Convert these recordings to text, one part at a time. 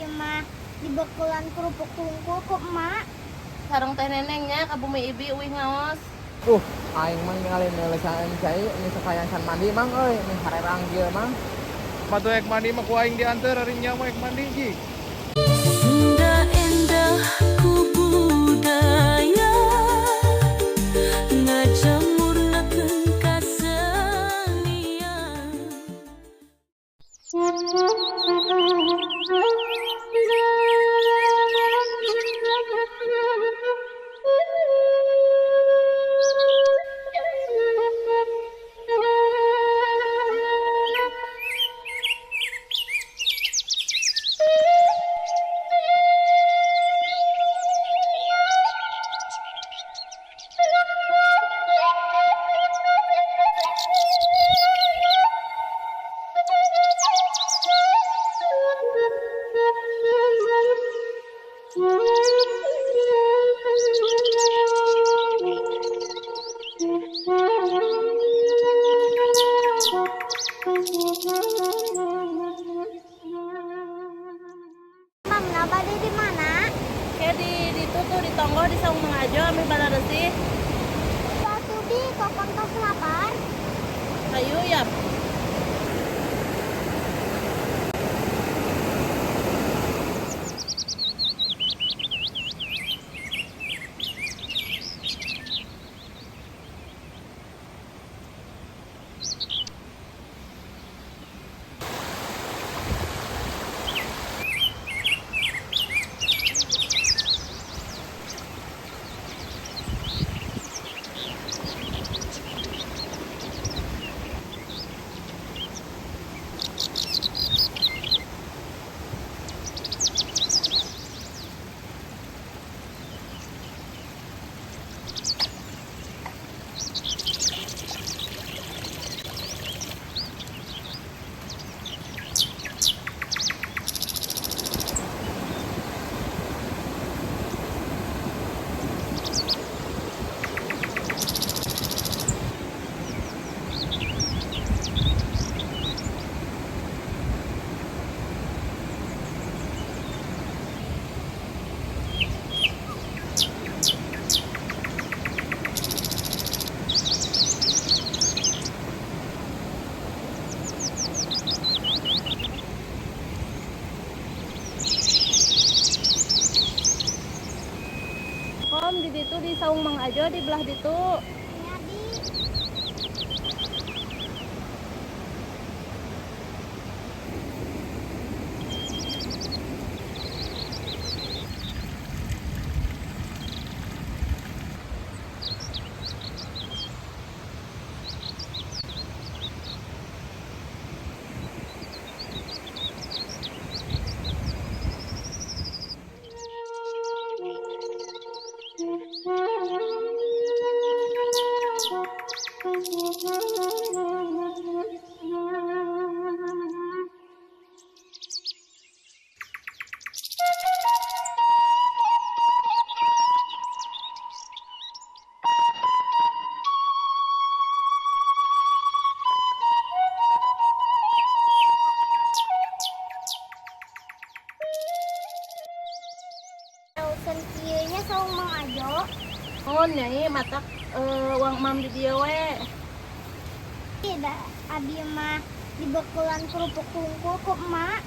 Abi mah dibeukelan kerupuk tungkul ku emak. Sareng Teh Neneng nya ka bumi Ibi uih ngaos. Aing mah ningali neuleusan cai ini sakayang can mandi mang euy, ini harerang kieu mang. Patuh ek mandi mah ku aing diantar ari nya mah ek mandi ji. Sunda endah ku budaya ngajamurnakeun kasenian. Mamna bade di mana? Ke di ditu tuh di tonggoh di saung Mang Ajo ameh balaresih. Batu di kokon tos lapar. Hayu ya. Kom di ditu di saung Mang Ajo di belah ditu. Nya di. Nauseun kieu nya saung Mang Ajo. Oh nyai matak uang mam di dieu we. Tidak, abi mah dibeukelan kerupuk tungkul ku emak.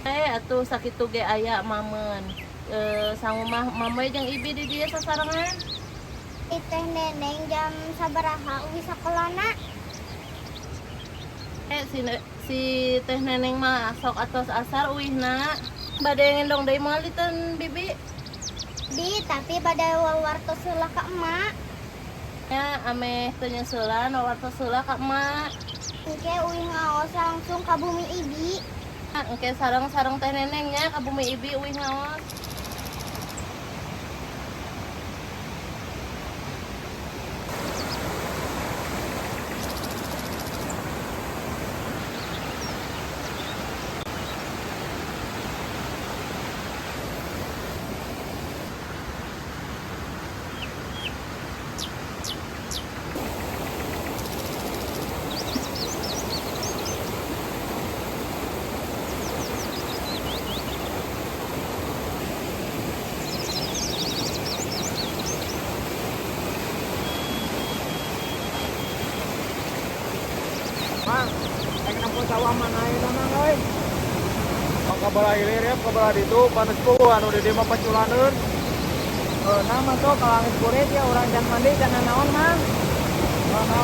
Atuh sakitu ge aya mameun. Sangu mah mam we jeung Ibi di dieu sasarengan. Teh Neneng jam sabaraha uih sakolana? Si Teh Neneng mah sok atos asar uihna. Bade ngendong deui moal diteun Bibi. Bi, tapi bade wawartos heula ka emak. Ya, ameh teu nyeusulan wawartos heula ka emak. Engke uih ngaos langsung ka bumi Ibi. Engke sareng-sareng Teh Neneng nya ka bumi Ibi uih ngaos. Mang, rek nempo sawah mana ayeuna mang euy? Ka belah hilir ya, ka belah ditu panas ku anu di dieu mah paculaneun. Nah mah tuh kalau angin kurit ya urang can mandi can naon mang.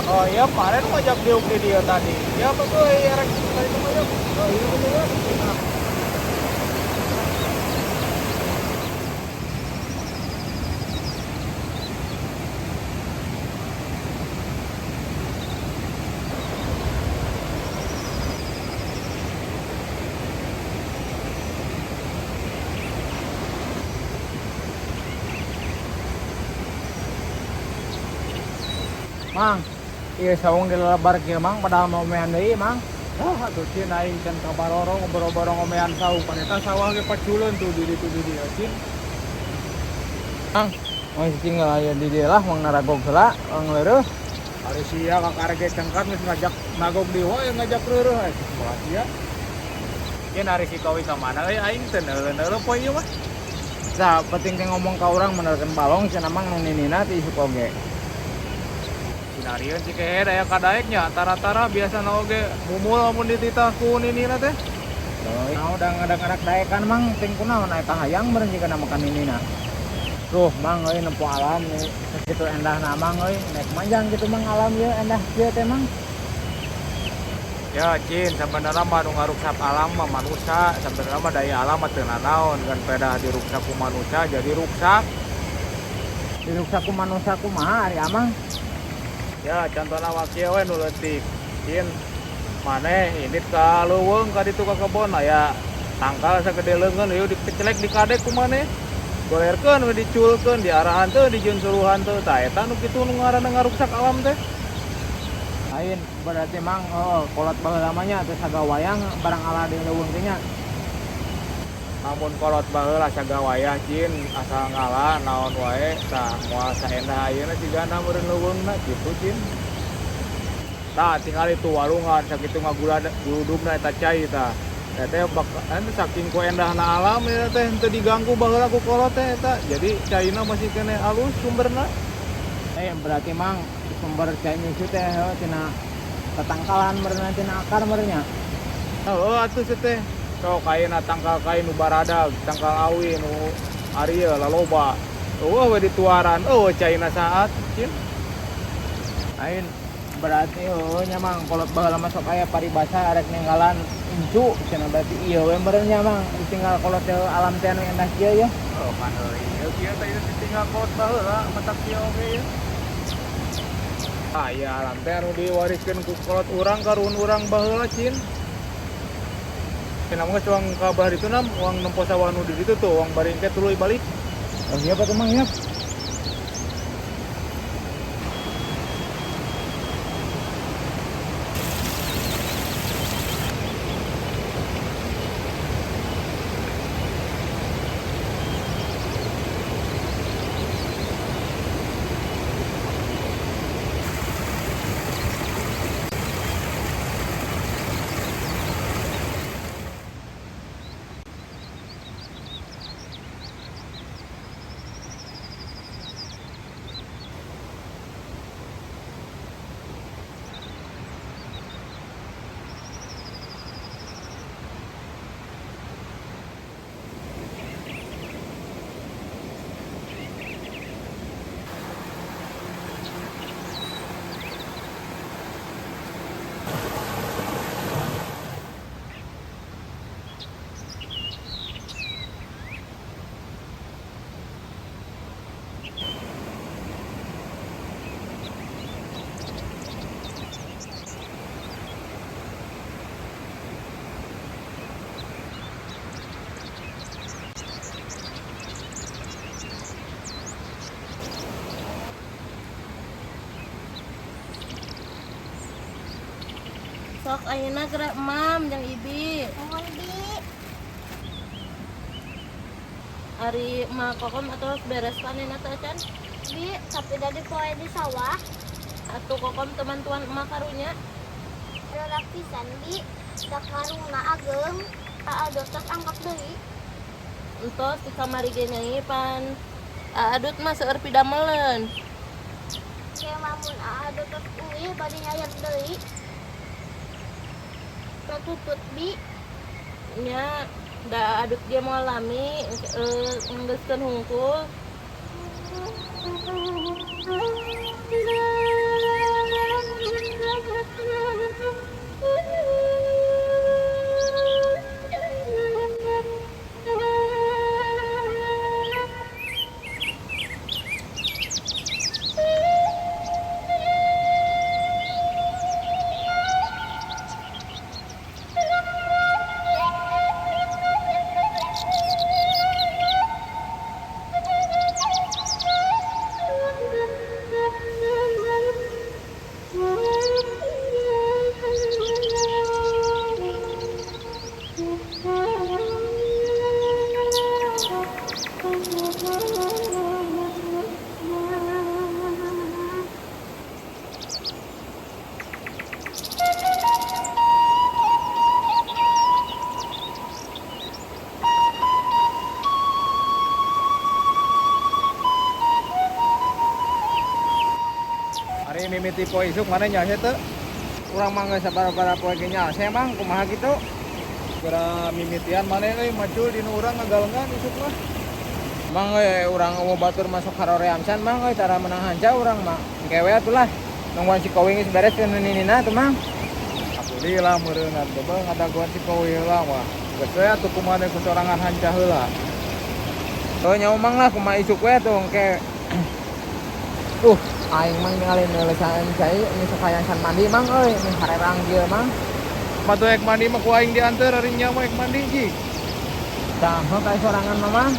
Oh iya, paren ngajak diuk di dia tadi. Ya apa tuh rek tadi itu mah yuk. Oh iya bener ya. Mang, iya saung di lelebar kieu mang padahal mau omean deui mang. Ah, atuh cin aing can kabarorong boro-boro ngomean saung paneta sawah ge paculeun tuh di ditu di dieu cin. Mang, mau tinggal aya di dieu lah mang naragog heula, mang leureuh. Ari sia kakarek ge cengkat geus ngajak nagog di wae ngajak reureuh eh kumaha sia. Cin ari si Kowi ka mana euy aing teu neuleuh-neuleuh poe ieu mah. Tah, penting teh ngomong ka urang menerkeun balong cenah mang nu ninina ti isuk oge. Sinarieun si kehed aya kadaek nya tara-tara biasana oge mumul lamun dititah ku ninina teh. Nah, udah ngadak-ngadak daekan mang ting kunaon aya kahayang meureun jigana makan ninina. Tuh mang euy nempo alam nih sakitu endahna mang euy naik manjang gitu mang alam ieu endah kieu teh mang. Ya cin sabenerna mah nu ngaruksak alam mah manusa, sabenerna mah daya alam mah teu nanaon ngan pedah diruksak ku manusa jadi ruksak. Diruksak ku manusa kumaha ari amang? Ya contohna mah kieu we nu leutik. Cin maneh indit ka leuweung ka ditu ka kebon aya tangkal sagede leungeun ieu dikecelek dikadek ku maneh. Golerkeun we diculkeun diarahan teu dijieun suruhan teu. Tah eta nu kitu nu ngaranna ngaruksak alam teh. Lain berarti mang oh, kolot baheula mah nya teu sagawayang barang ala di leuweung teh nya. Lamun kolot baheula sagawayah cin asal ngala naon wae tah moal saendah ayeuna cigana meureun leuweungna kitu cin. Tah tingali tuh walungan sakitu ngaguludugna eta cai tah. Eta teh saking ku endahna alam eta teh henteu diganggu baheula ku kolot teh eta. Jadi caina masih keneh alus sumberna. Berarti mang sumber cai nyusu teh heuh tina tatangkalan meureun tina akar meureun nya. Heuh atuh seuh teh. Sok ayeuna tangkal kai nu baradag, tangkal awi nu arieu laloba. Eueuh we dituaran, eueuh caina saat cin. Lain berarti heuh nya mang kolot baheula mah sok aya paribasa arek ninggalan incu cenah berarti ieu we meureun nya mang ditinggal kolot teh alam teh anu endah kieu ya. Oh kan heuh ieu kieu teh ieu ditinggal kolot baheula matak kieu oge ieu. Ah ieu alam teh anu diwariskeun ku kolot urang karuhun urang baheula cin. Cenah mah geus uang ka belah ditu nam, uang nempo sawah nu di ditu tuh, uang bari engke tuluy balik. Oh iya Pak Mang ya. Sok ayeuna geura emam jeung ibi. Mohon bi. Ari emak kokom atos beres panenna teh acan? Bi, tapi da dipoe di sawah. Atuh kokom teman-tuan emak karunya. Berak pisan bi, da karungna ageng. Aadut tos angkat deui. Entos di kamari ge nyai pan. Aadut mah seueur pidameleun. Ke lamun aadut tos uih bade nyayar deui. Sampona tutut bi. Nya da adut ge moal lami nggeuskeun hungkul. Ari mimiti poe isuk mana nyase teu? Urang mah geus sabaraha poe ge nyase mang kumaha kitu? Geura mimitian maneh euy macul dinu urang ngagalengan isuk mah. Mang euy urang eueuh batur masuk haroreamsan mang euy tara meunang hanca urang mah. Engke we atuh lah. Nungguan si Kowi geus beres teu ninina tuh mang. Alhamdulillah meureunnan bebeh ngadagoan si Kowi heula mah. Geus we atuh kumaha ku sorangan hanca heula. Heuh nya mang lah kumaha isuk we atuh engke. Aing mang ningali neulesan cai ini sok hayang can mandi mang euy, ini harerang kieu mang. Patuh ek mandi mah ku aing dianteur ari nya mah ek mandi ji. Tah, heuh ka sorangan mah mang.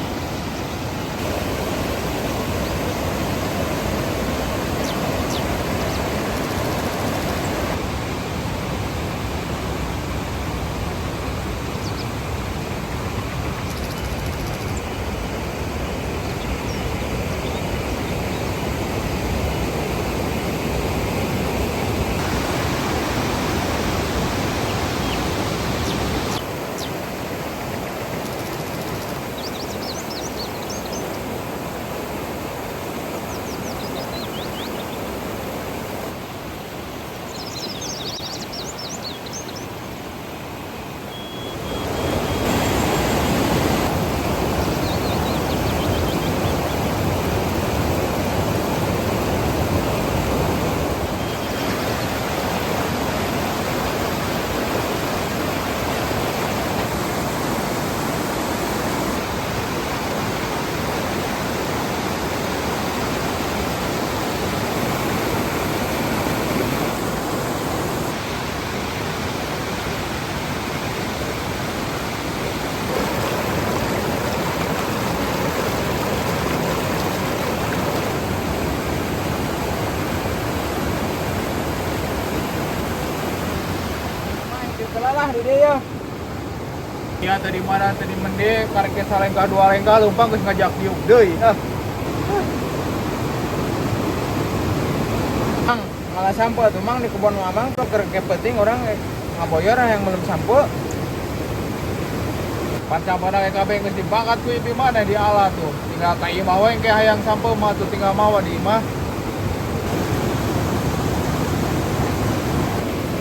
Lah di dieu. Ya tadi mana tadi mende karek salengkah dua lengkah lumpang geus ngajak diuk deui. Ah. Mang, ngalah sampo atuh mang di kebon mamang tuh keur penting orang ngaboyor yang belum sampo. Panca-panca kabeh geus dibakat ku ibi mana di ala tuh. Tinggal ka imah we engke hayang sampo mah tuh tinggal mawa di imah.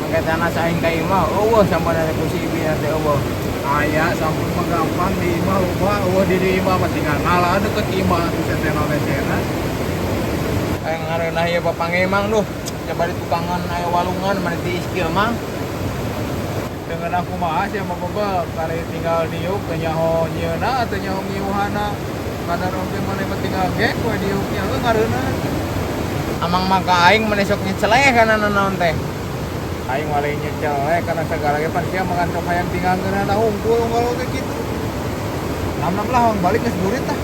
Mangke tanah saing ka imah eueuh sampo dari ku si ibi teh eueuh. Aya sampun mah gampang di imah loba eueuh di imah mah tinggal ngalah deket imah tuh setena wecena. Aya ngareunah ieu bapange mang duh. Coba di tukangan aya walungan mana tiis kieu mang. Dengan aku mah sia mah bebel kari tinggal diuk teu nyaho nyieuna teu nyaho ngiuhana. Kadar oge maneh mah tinggal gek we diuk nya heuh ngareunah. Amang mah ka aing maneh sok nyeceleh kana nanaon teh. Aing mah lain nyeceleh kana sagala ge pan sia mah sok hayang tinggal ngeunahna hungkul unggal oge kitu. Nam-nam lah hoang balik geus burit tah.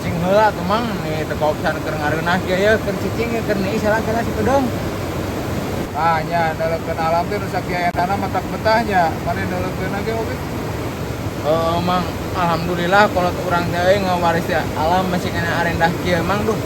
Cing heula atuh mang nih teu kaopsan keur ngareunah kieu ye keur cicing keur niis salah kana si kedeung. Ah nya neuleukeun alam teh nu sakieu endahna matak betahnya. Mane neuleukeunna ge oge. Heuh mang, alhamdulillah kolot urang teh euy ngawaris alam masih kana arendah kieu mang duh.